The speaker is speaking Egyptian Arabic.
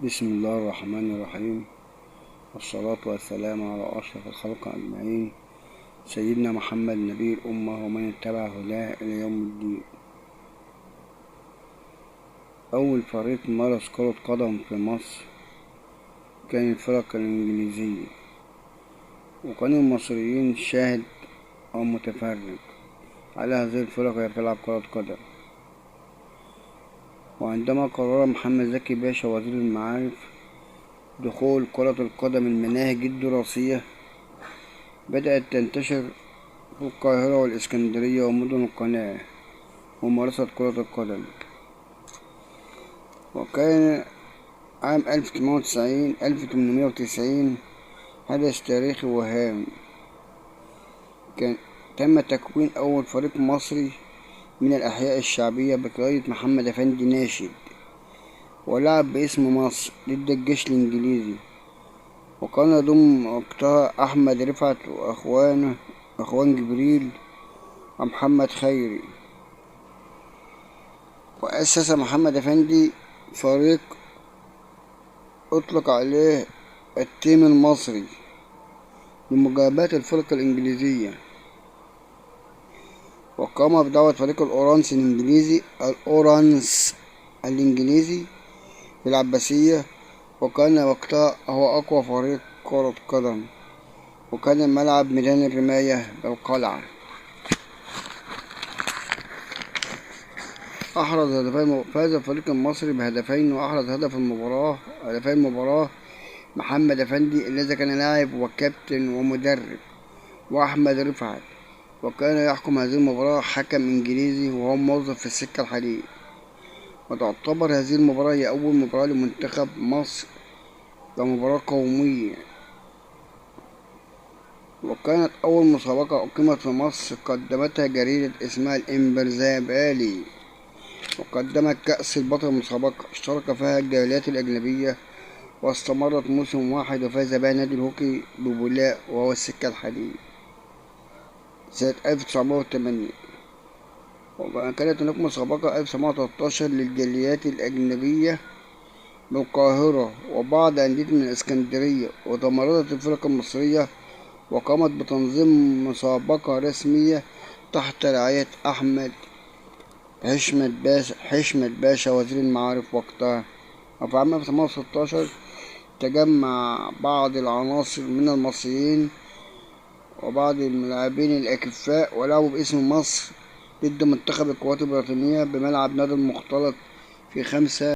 بسم الله الرحمن الرحيم، والصلاة والسلام على أشرف الخلق أجمعين، سيدنا محمد نبي الأمة ومن اتبع هداه إلى يوم الدين. أول فريق مارس كرة قدم في مصر كان الفرق الإنجليزية، وكان المصريين شاهد أو متفرج على هذه الفرق وهي بتلعب كرة قدم. وعندما قرر محمد زكي باشا وزير المعارف دخول كرة القدم المناهج الدراسية، بدأت تنتشر في القاهرة والإسكندرية ومدن القناة ممارسة كرة القدم. وكان عام 1890 حدث تاريخي وهام، كان تم تكوين أول فريق مصري من الأحياء الشعبية بقيادة محمد أفندي ناشد، ولعب باسم مصر ضد الجيش الإنجليزي، وكان يضم وقتها أحمد رفعت وأخوانه أخوان جبريل ومحمد خيري. وأسس محمد أفندي فريق أطلق عليه التيم المصري لمجابهة الفرق الإنجليزية، وقام بدعوة فريق الأورانس الإنجليزي في العباسية، وكان وقتها هو أقوى فريق كرة قدم، وكان الملعب ميدان الرماية بالقلعة. أحرز هدفين، فاز الفريق المصري بهدفين، وأحرز هدف المباراة هدفين المباراة محمد أفندي الذي كان لاعب وكابتن ومدرب، وأحمد رفعت، وكان يحكم هذه المباراة حكم إنجليزي وهو موظف في السكة الحديد. وتعتبر هذه المباراة هي أول مباراة لمنتخب مصر كمباراة قومية، وكانت أول مسابقة أقيمت في مصر قدمتها جريدة اسمها الإمبرزابالي، وقدمت كأس البطل المسابقة اشترك فيها الجاليات الأجنبية، واستمرت موسم واحد وفاز بها نادي الهوكي ببولاق وهو السكة الحديد سنة 1908. وكانت هناك مسابقة 1913 للجاليات الأجنبية بالقاهرة وبعض أندية من الإسكندرية، وتمردت الفرق المصرية وقامت بتنظيم مسابقة رسمية تحت رعاية أحمد حشمت باشا وزير المعارف وقتها. وفي عام 1916 تجمع بعض العناصر من المصريين وبعض اللاعبين الأكفاء ولعبوا باسم مصر ضد منتخب القوات البريطانية بملعب نادي المختلط في 5